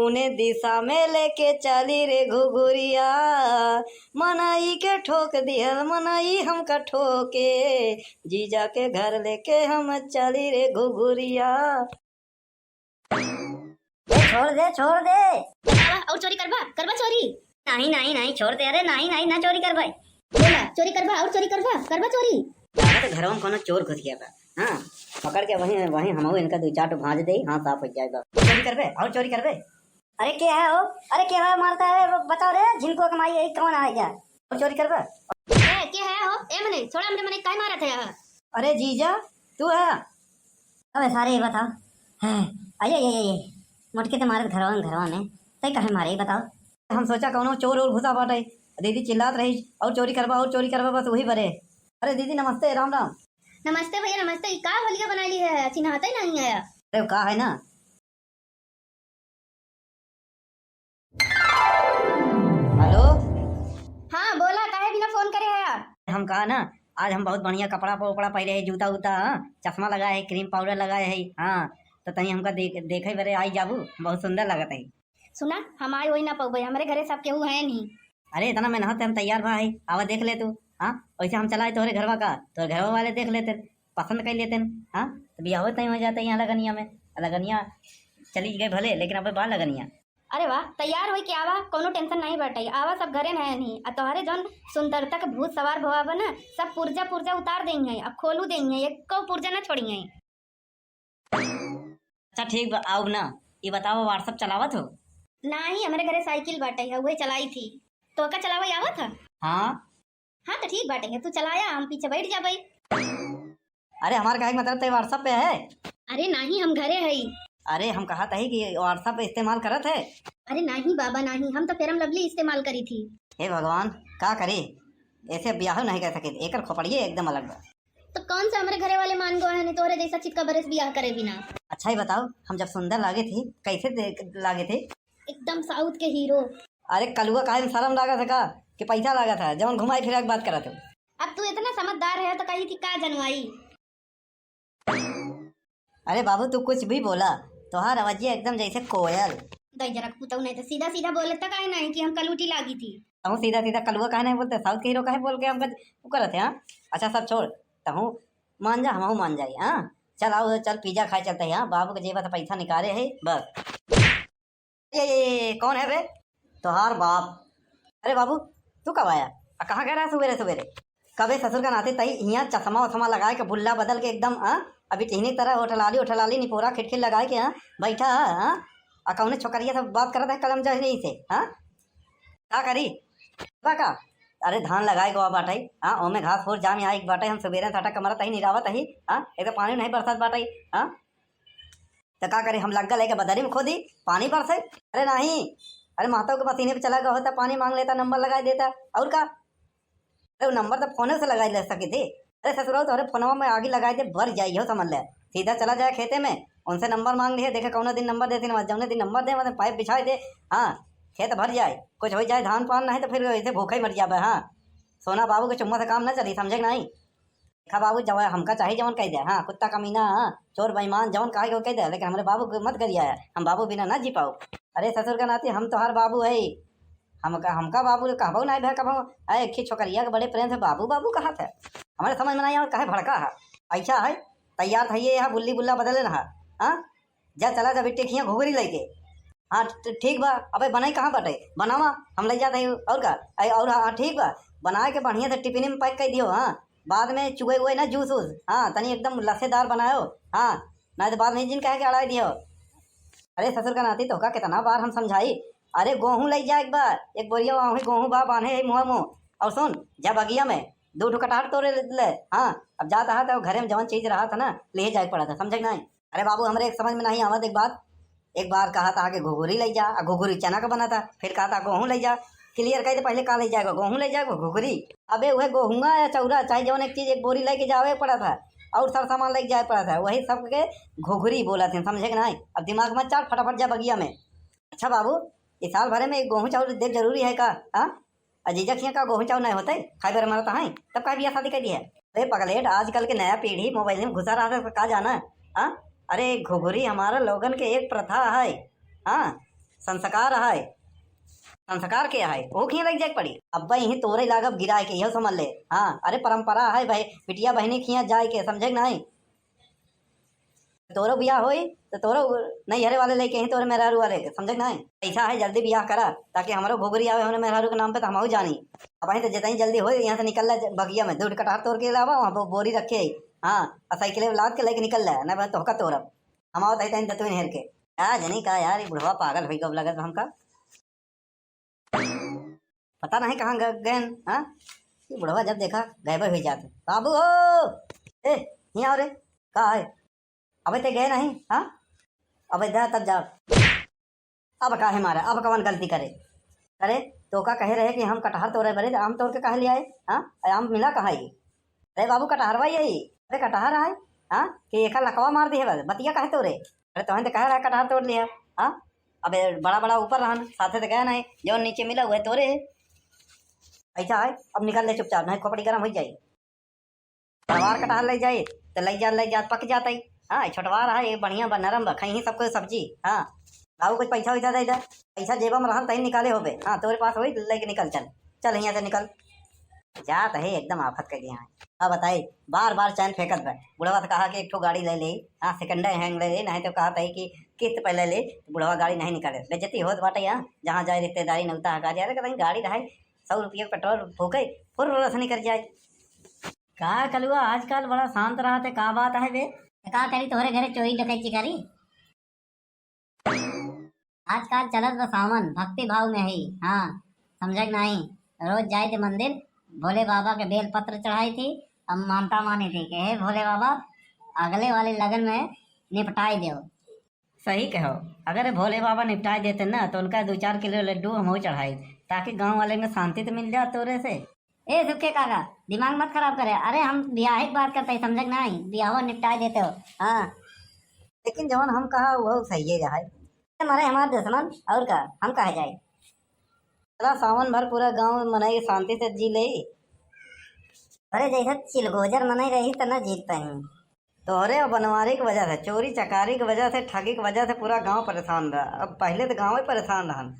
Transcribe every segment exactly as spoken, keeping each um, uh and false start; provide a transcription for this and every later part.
उन्हें दिशा में लेके चली रे घुघुरिया, मनई के ठोक दिहल, मनई हमका ठोके, जीजा के घर लेके हम चली रे घुघुरिया। ए, छोड़ दे, छोड़ दे। आवा, और चोरी करबा? करबा चोरी? नहीं, नहीं, नहीं, छोड़ दे। अरे, नहीं, नहीं, ना चोरी करबे। बोला, चोरी करबा, और चोरी करबा? करबा चोरी? अरे, तो घरवा में कोनो चोर घुस गया बा। हाँ, पकड़ के वहीं, वहीं हमहू इनका दो चार ठो भांज दे, हाँ, साफ हो जाए बा। चोरी करबे, और चोरी करबे? अरे, के है हो? अरे, के है मारता है? बताओ रे, झिनको के माई, यही कौन आ गया? और चोरी करबे? ए, के है हो? ए मने, छोड़ा हमरे मने, काहे मारत है यहाँ? अरे जीजा, तू है? अबे सारे, ये बताओ। हैं, अये, ये, ये, ये, मोटके ते मारत घरवा में, घरवा में। तै काहे मारे, ये बताओ। हम सोचा कौनो चोर ओर घुसा बाटे। दीदी चिल्लात रही, "और चोरी करबा, और चोरी करबा", बस वही बरे। अरे दीदी नमस्ते, राम राम। नमस्ते भैया, नमस्ते। ई का होलिया बना ली है? चिन्हाते नहीं आया। अरे का है ना, हेलो। हाँ, बोला, काहे बिना फोन करे है? हम कहा ना, आज हम बहुत बढ़िया कपड़ा उपड़ा पहरे है, जूता उता, हाँ, चश्मा लगाए है, क्रीम पाउडर लगाए है, हाँ, तो तहीं हमका देख, देखे बरे आई जाबू, बहुत सुंदर लगत है। सुना, हम आई वही ना पउबे, हमरे घरे सब केहू है नहीं। अरे इतना मेहनत से हम तैयार भा है, आवा देख ले तू, हाँ, वैसे हम चलाए तोहरे घरवा का, तोहरे घरवा वाले देख लेते। पसंद कर लेते हैं, हाँ, तो बियाह तय हो जाता है यहाँ लगनिया में। लगनिया चली गए भले, लेकिन अब बाल लगनिया। अरे वाह, तैयार होई के आवा, कोनो टेंशन नहीं बाटे। आवा, सब घरे में है नहीं। आ तोहरे जौन सुंदरता के भूत सवार भवा बा ना, सब पुर्जा पुर्जा उतार देई है, अब खोलू देई है, एको पुर्जा ना छोड़ी है। अच्छा ठीक बा, आउब ना। ये बताओ, WhatsApp चलावत हो? नाही, हमरे घरे साइकिल बाटे है, उहे चलाई थी। तोहका चलावे आवत है? हाँ। हाँ तो ठीक बाटे है, तू चलाया, हम पीछे बैठ जाबे। अरे हमार कहे के मतलब ते WhatsApp पे है? अरे नाही, हम घरे हई। अरे हम कहत हई कि WhatsApp पे इस्तेमाल करत है? अरे नाही बाबा नाही, हम तो Fair and Lovely इस्तेमाल करी थी। हे भगवान, का करी, ऐसे ब्याह नहीं कर सके, एकर खोपड़िए एकदम अलग बा। तो कौन सा हमरे घरे वाले मान गो है, नहीं तोहरे जैसा चितका बरेस बियाह करे बिना। अच्छा ही बताओ, हम जब सुंदर लागे थे, कैसे दे-, लागे थे? एकदम South के हीरो। अरे कलुआ, काहे में शर्म लागत है का कि पैसा लागत है, जौन घुमाई फिराई के बात करत हो। अब तू इतना समझदार है तो कही थी का जनवाई। अरे बाबू, तू कुछ भी बोला, तोहार आवाजिया एकदम जैसे कोयल। दई जरा पुतऊ नहीं तो सीधा सीधा बोलत काहे नहीं कि हम कलूटी लागी थी। तहूँ सीधा सीधा कलुआ काहे नहीं बोलते, South के हीरो काहे बोल के हमका वो करत है, हाँ? अच्छा सब छोड़, तहूँ मान जा, हमहू मान जाई, हाँ? चल आओ, चल पिज्जा खाए चलते हैं, हाँ? बाबू के जेबा से पैसा निकाले है बस। ये, ये, ये, ये कौन है बे? तोहार बाप। अरे बाबू, तू कब आया? आ कहाँ गया रहा सुबेरे सुबेरे? कबे ससुर का नाती तई हियाँ चश्मा उश्मा लगाए के बुल्ला बदल के एकदम, हाँ? अभी टिहनी तरह होठलाली ओठलाली निपोरा खिटखिट लगाए के, हाँ? बैठा है, हाँ? आ कौने छोकरिया से बात करत है कलम जहरी से, हाँ? का करी? बा का? अरे धान लगाए गवा बाटे, हाँ? ओमे घास फूस जाम आए बाटे, हम सुबेरे से हटा कमरत ही निरावत ही, हाँ? एक तो पानी नहीं बरसत बाटे, हाँ? तो का करे, हम लग्गा लेके बदरी में खोदी, पानी बरसे? अरे नहीं, अरे महतो के मशीने पे चला गया होता, पानी मांग लेता, नंबर लगाए देता, और का? अरे वो नंबर तो फोने से लगाए ले सके थे। अरे ससुराल तोहरे फोनवा में आगी लगाए दे, बर जाई हो समझ ले। सीधा चला जाए खेते में, उनसे नंबर मांग लिए, देखे कौनो दिन नंबर देते ना, जौने दिन नंबर दे, मतलब पाइप बिछाए दे, हाँ, खेत भर जाए, कुछ हो जाए धान पान नहीं तो फिर ऐसे भूखे ही मर जाबे, हाँ। सोना बाबू के चुम्मा से काम ना चली, समझे कि नहीं? देखा बाबू, जब हमका चाही जवन कह दे, हाँ, कुत्ता कमीना, हाँ, चोर बेईमान, जवन कहे के वो कह दे, लेकिन हमरे बाबू के मत गरिया है, हम बाबू बिना ना जी पाओ। अरे ससुर का नाती, हम तोहार बाबू है, हमका, हमका बाबू कहबो ना भे कबो, अरे एक ही छोकरिया के बड़े प्रेम से बाबू बाबू कहा था, हमारे समझ में नहीं आवत काहे भड़का है। अच्छा है, तैयार था ये यहाँ बुल्ली बुल्ला बदले ना, हाँ, जा चला जा बिट्टी खिया घुघरी लेके। हाँ ठ-, ठीक बा। अबे बनाई कहाँ बाटे? बनावा, हम ले जाते हैं। और का? अरे और हाँ, हाँ, ठीक बा, बनाए के बढ़िया से टिफिन में पैक कर दियो। हाँ, बाद में चुए हुए ना जूस वूस। हाँ, तनी एकदम लस्सेदार बनायो। हाँ, ना तो बाद में जिन कहे के अड़ाई दियो। अरे ससुर का नाती, तोहका कितना बार हम समझाई, अरे गोहूँ ले जा एक बार, एक बोरिया वहाँ गोहूँ बा बांधे है मुँह मुँह। और सुन, जा बगिया में दो ठो कटहर तोड़े ले, ले। हाँ, अब जाता है तो घरे में जवन चीज रहा था ना, ले जाए पड़ा था, समझे कि नहीं? अरे बाबू, हमरे एक समझ में नहीं आवत एक बात। एक बार कहा था कि घुघुरी ले जा, आ घुघुरी चना का बना था, फिर कहा था गोहूँ ले जा। क्लियर कह दे, पहले का ले जाएगा, गोहूँ ले जाएगा, घुघुरी? अबे वह गोहुआ या चौरा, चाहे जवन एक चीज, एक बोरी लेके जावे पड़ा था, और सर सामान लेके जाए पड़ा था, वही सब के घुघुरी बोला थे, समझे कि नहीं? अब दिमाग मत चाट, फटाफट जा बगिया में। अच्छा बाबू, इस साल भरे में एक गोहूँ चाउर देव जरूरी है का? हाँ, अजीजा खिया का गोहूँ चाउर नहीं होते, खाए बर मरत हैं, तब का बियाह शादी कर दी है? अरे पगलेट, आजकल के नया पीढ़ी मोबाइल में घुसा रहा था, का जाना? हाँ, अरे घुघुरी हमारा लोगन के एक प्रथा है। हाँ, संस्कार है, संस्कार के है, वो खिया लग जाए के पड़ी। अब भाई यहीं तोरे लागब गिराए के, यह समझ ले। हाँ, अरे परंपरा है भाई, बिटिया बहनी खिया जाए के, समझे कि नहीं? तोरो बियाह होई तो तोरो नैहरे वाले लेके ही तोरे मेहरारू वाले के, समझे कि नहीं? ऐसा है, जल्दी बियाह करा ताकि हमरो घुघरी आवे हमरे मेहरारू के नाम पे, तो हमहू जानी। अब ही तो जितनी जल्दी होई यहाँ से निकल ले बगिया में, दो कटहर तोड़ के लावा, वहाँ पे बोरी रखे है। हाँ, और साइकिल लाद के लेके निकल ले, ना बस तोहका तोरब। हम आवत है तनी दतुइन हेर के। का जनी का यार, ये बुढ़वा पागल होई गब लगत बा हमका। पता नहीं कहाँ ग-, गएन, हाँ? ये बुढ़वा जब देखा गायब हो जात। बाबू हो, ए, हियाँ आओ रे। का है? अबे ते गए नहीं, हाँ? अबे जा तब जा। अब काहे मारा, अब कवन गलती करे? अरे, तो का कहे रहे कि हम कटहर तोड़े बरे, तो आम तोड़ के काहे ले आए? हाँ, अरे आम मिला कहाँ ये? अरे बाबू, कटहरवा यही। अरे कटहर आए, हाँ, कि एका लकवा मार दिए बस, बतिया काहे तोड़े? अरे तोहन तो कहे रहा कटहर तोड़ लिया, हाँ? अबे बड़ा बड़ा ऊपर रहन, साथे तो गया नहीं, जो नीचे मिला वह तोड़े। ऐसा है, अब निकल ले चुपचाप, नहीं खोपड़ी गरम हो जाए। सवार कटहर ले जाए, तो ले जा, ले जा, पक जाता ही। हाँ, छोटवार है, ये बढ़िया बा, नरम बा, खइहीं सबको सब्जी। हाँ, लाऊ कुछ पैसा वैसा दे दे, पैसा जेबा में रहल तहीं निकाले होबे। हाँ, तोरे पास होई, लेके निकल, चल, चल यहाँ से निकल। जात है एकदम आफत कर दिया है। अब बताई, बार बार चैन फेंकत बा। बुढ़वा से कहा कि एक ठो गाड़ी ले ले, हाँ, second hand ले ले, नहीं तो कहा तही कि किस्त पे ले ले, तो बुढ़वा गाड़ी नहीं निकाले। बेइज्जती होत बाटे यहाँ, जहाँ जाए रिश्तेदारी नौता हकार जाए, कहते गाड़ी रहे, सौ रुपये का पेट्रोल फूके, फुर्र से निकल जाए। का कलुआ आजकल बड़ा शांत रहत है, का बात है बे? त का करी, तोहरे घरे चोरी डकैती करी? आजकल चलत बा सावन, भक्ति भाव में ही। हाँ, समझे कि नहीं? रोज जाए थे मंदिर, भोले बाबा के बेल पत्र चढ़ाई थी, अब मानता मानी थी कि हे भोले बाबा, अगले वाले लगन में निपटाई दो। सही कहो, अगर भोले बाबा निपटाए देते ना, तो उनका दो चार किलो लड्डू हम चढ़ाई, ताकि गांव वाले में शांति तो मिल जाए तोरे से। ए सुखे काका, दिमाग मत खराब करे। अरे हम बियाहे के बात करते ही, समझे कि नहीं? बियाहो निपटाए देते हो। हाँ, लेकिन जवन हम कहा वो सही है। अरे हमार दुश्मन, और का, हम कहा जाए? चला सावन भर पूरा गांव मनाई शांति से जी ले। अरे जैसे चिलगोजर मनाई रही त न जीत पाई। तोहरे और बनवारी के वजह से, चोरी चकारी के वजह से, ठगी के वजह से पूरा गांव परेशान रहा। अब पहले तो गांव ही परेशान रहन,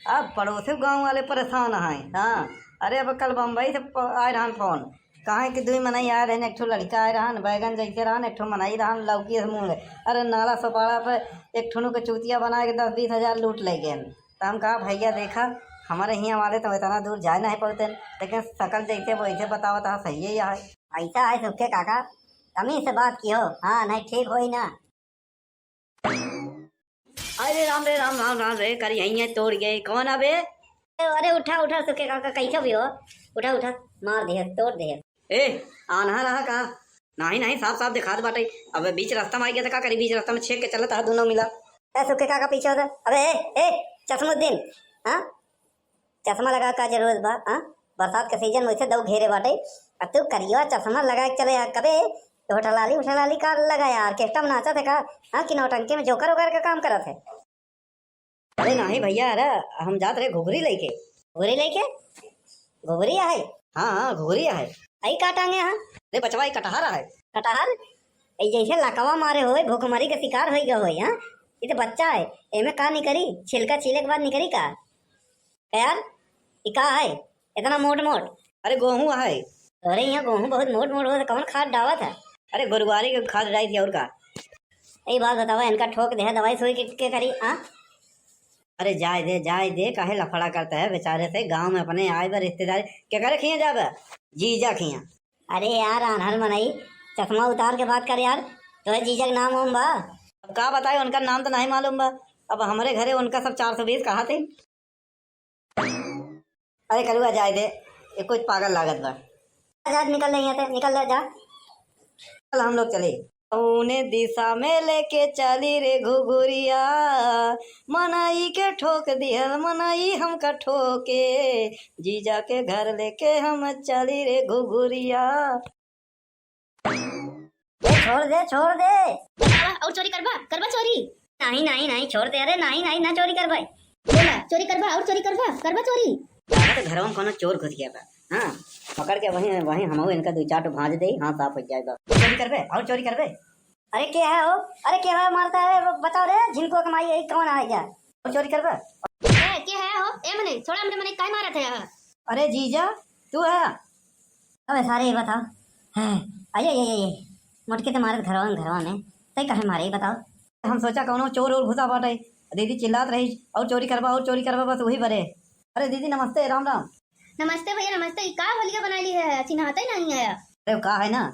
अब पड़ोसी गांव वाले परेशान हैं। हाँ, अरे अब कल बम्बई से प-, आए रहन फोन, कहा कि दुई मनई आए रहन, एक ठो लड़का आए रहन, बैगन जैसे रहन, एक ठो मनई रहन, लौकी से मुंह ले। अरे नाला सोपाड़ा पे एक ठुनू के चूतिया बना के दस बीस हजार लूट ले गए। तो हम कहा, भैया देखा, हमारे हियाँ वाले तो इतना दूर जाए नहीं पाते, लेकिन शकल जैसे वैसे बतावत है, सही है। ऐसा है सुखे काका, तमीज से बात किहो, हाँ, नहीं ठीक होई ना। अरे राम रे राम, राम राम रे, कर यहीं है, तोड़ गए, कौन अबे? अरे उठा, उठा सुखे काका, कैसे भी हो, उठा, उठा, मार दे, तोड़ दे। ए, आन्हा रहा का? नहीं, नहीं, साफ साफ दिखात बाटे। अबे बीच रास्ता में आ गया तो का करी, बीच रास्ता में छेक के चलत हा दोनों मिला। ए सुखे काका पीछे होता। अबे ए, ए, चश्मुद्दीन, हाँ? चश्मा लगा का जरूरत बा, हाँ? बरसात के सीजन में वैसे दऊ घेरे बाटे, आ तू करिया चश्मा लगा के चले यार। कबे होटलाली उठलाली का लगा यार, ऑर्केस्ट्रा में नाचत है का? हाँ, कि नौटंकी में जोकर वोकर का काम करत है? अरे नहीं भैया, अरे हम जात रहे घुघरी लेके। घुघरी लेके? घुघरी आहे? हाँ, हाँ, घुघरी आहे। आई का टांगे हाँ? अरे बचवा, ई कटहर आहे। कटहर? ए जैसे लकवा मारे होए, भुखमरी के शिकार होई गए होए, हाँ? ये तो बच्चा है, एमे का निकरी? छिलका छीले के बाद निकरी का? का यार, ई का है? इतना मोट मोट। अरे गोहूँ है। अरे यहाँ गोहूँ बहुत मोट मोट हो, तो कौन खाद डालत है? अरे गोरुआरी के खाद डाली थी और का। ए बात बतावा, इनका ठोक दे है दवाई सुई के, के करी, हाँ? अरे जाए दे, जाए दे, काहे लफड़ा करता है बेचारे से? गाँव में अपने आए बा रिश्तेदारी, के करे खिया जाबे? जीजा खिया। अरे यार आन्हर मनई, चश्मा उतार के बात कर यार, तोहे जीजा के नाम ओम बा? अब का बताए, उनका नाम तो नहीं मालूम बा। अब हमरे घरे उनका सब चार सौ बीस कहा थे। अरे कलुआ जाए दे, ये कुछ पागल लागत बा। जा, निकल ले यहाँ से, निकल ले, जा। चल हम लोग चले। कौने दिशा में लेके चली रे घुघुरिया, मनई के ठोक दिहल, मनई हमका ठोके, जीजा के घर लेके हम चली रे घुघुरिया। ए, छोड़ दे, छोड़ दे। बतावा, और चोरी करबा? करबा चोरी? नहीं, नहीं, नहीं, छोड़ दे। अरे, नहीं, नहीं, ना चोरी करबा। बोला, चोरी करबा, और चोरी करबा? करबा चोरी? लागत घरवा में कोनो चोर घुस गया बा। हाँ, पकड़ के वहीं, वहीं हमहू इनका दो चार ठो भांज दे, हाथ साफ हो जाएगा। चोरी करबे, और चोरी करबे? अरे, के है हो? अरे, के है मारता है? बताओ रे, झिनको कमाई है, कौन आएगा? और चोरी करबा? ए, के है हो? ए मने, छोड़ा हमरे मने, काहे मारत है यहाँ? अरे जीजा, तू है? अबे सारे ये बताओ। हैं, अये, अये, अये, मोटके तो मारत घरवा में, घरवा में, तै काहे मारे, ये बताओ। हम सोचा कौनो चोर और घुसा बाटे, दीदी चिल्लात रही, "और चोरी करबा, और चोरी करबा", बस वही बरे। अरे दीदी नमस्ते, राम राम। नमस्ते भैया, नमस्ते। ई का होलिया बनाई ली है? चिन्हाते नहीं आया। अरे का है ना,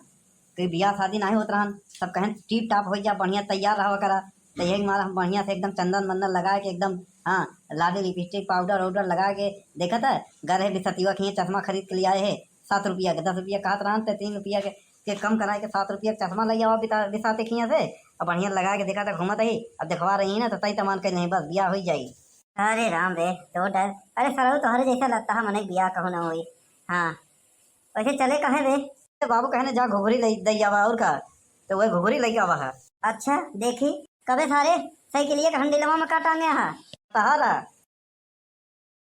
कोई बियाह शादी नहीं होत रहन, सब कहें टिप टाप हो जा, बढ़िया तैयार रहा करा। तो यही मारा हम बढ़िया से एकदम चंदन वंदन लगा के एकदम, हाँ, लाली लिपस्टिक पाउडर वाउडर लगा के देखा था। घर है बिसतिवा के चश्मा खरीद के ले आए है, सात रुपया के, दस रुपया कहत रहन ते तीन रुपया के, के कम कराए के सात रुपया के चश्मा ले आवा बिता-, बिसाते खिया से। अब बढ़िया लगा के देखा था, घूमत ही। अब देखवा रही है ना, तो तई तमान कर नहीं, बस बियाह हो जाई। अरे राम रे, तो डर। अरे सरऊ, तोहरे जैसा लगता है मने बियाह कहूँ ना होई। हाँ, वैसे चले कहे बे? तो बाबू कहने जा घुघरी ले दे आवा, और का? तो वह घुघरी लेके आवा है। अच्छा, देखी, कबे सारे साइकिलिया के हंडिलवा में का टांगे है? सहारा।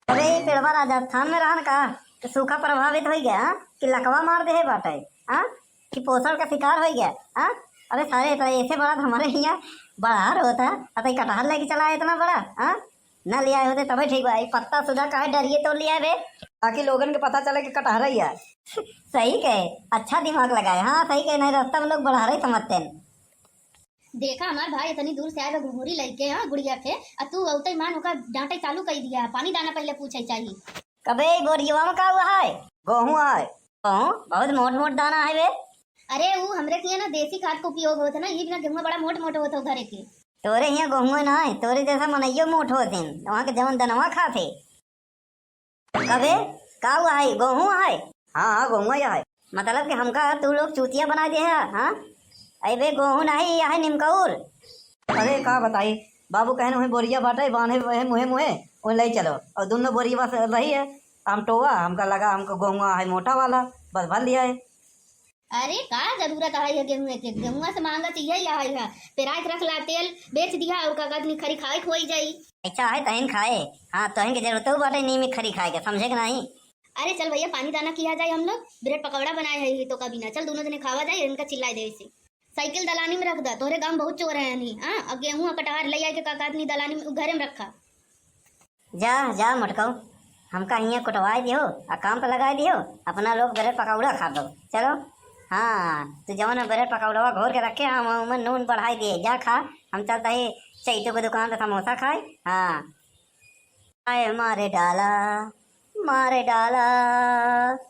अरे, ई पेड़वा राजस्थान में रहन का, तो सूखा प्रभावित हो गया, हाँ? कि लकवा मार दे है बाटे, हाँ? कि पोषण का शिकार हो गया, हाँ? अबे सारे, तो ऐसे बड़ा तो हमारे यहाँ बड़ा होता, अतई कटहल लेके चला है इतना बड़ा, हाँ? ना ले आए होते तबे ठीक बा, ई पत्ता सुधा काहे डरिए तो ले आए बे? ताकि लोगन के पता चले कि कटहरा ही है। सही कहे, अच्छा दिमाग लगाए, हाँ सही कहे, नहीं रास्ता में लोग बढ़ा रहे समझते हैं। देखा हमार भाई इतनी दूर से आए बा घुघुरी लइके, हाँ, गुड़िया के, आ तू उतई मान ओका डांटे चालू कर दिया, पानी दाना पहले पूछे चाहिए। कबे ई बोरियवा में का हुआ है? गेहूं है। गेहूं? बहुत मोट मोट दाना है बे। अरे ऊ हमरे किया ना देसी खाद के उपयोग होत है ना, ये बिना गेहूं बड़ा मोट मोट होत हो घरे के। तोरे हियां गेहूं ना है, तोरे जैसा मनइयो मोट होत हैं, वहाँ के जवन दनवा खात है। कबे, का हुआ है? गेहूं है? हाँ, हाँ, गेहूं है। मतलब कि हमका तू लोग चूतिया बना दे है, हाँ? अरे बे, गेहूं नहीं, यह है निमकौर। अरे, का बताई, बाबू कहने वही बोरिया बाटे, बांधे वही मुहे मुहे, वही ले चलो। और दोनों बोरिया बस रही है, हम टोवा, हमका लगा, हमको गेहुआ है मोटा वाला, बस भर लिया है। अरे, का जरूरत है ये गेहुआ के? गेहुआ से महंगा चीज है, यह है, पेराए के रख ला, तेल बेच दिया और का कहत नहीं, खरी खाए खोई जाई। अच्छा है, तहिन खाए। हाँ, तोहन के जरूरत बाटे नीम खरी खाए के, समझे के नहीं? अरे चल भैया, पानी दाना किया जाए हम लोग, ब्रेड पकौड़ा बनाए है तो कभी ना, चल दोनों जने खावा जाए, इनका चिल्लाए दे इसे। साइकिल दलानी में रख दा, तोहरे गांव बहुत चोर है नहीं, हाँ, अब गेहूं कटहर ले आए के का कहत नहीं दलानी में, घरे में रखा। जा, जा मोटकऊ, हमका हियाँ कुटवाए दियो, आ काम पे लगाए दियो, अपना लोग ब्रेड पकौड़ा खा दो। चलो, हाँ, तू जवन ब्रेड पकौड़वा घोर के रखे, हम ओमे नून बढ़ाई दिए, जा खा, हम चलता ही चैतू के दुकान पे समोसा खाए। हाँ, आए मारे डाला, मारे डाला।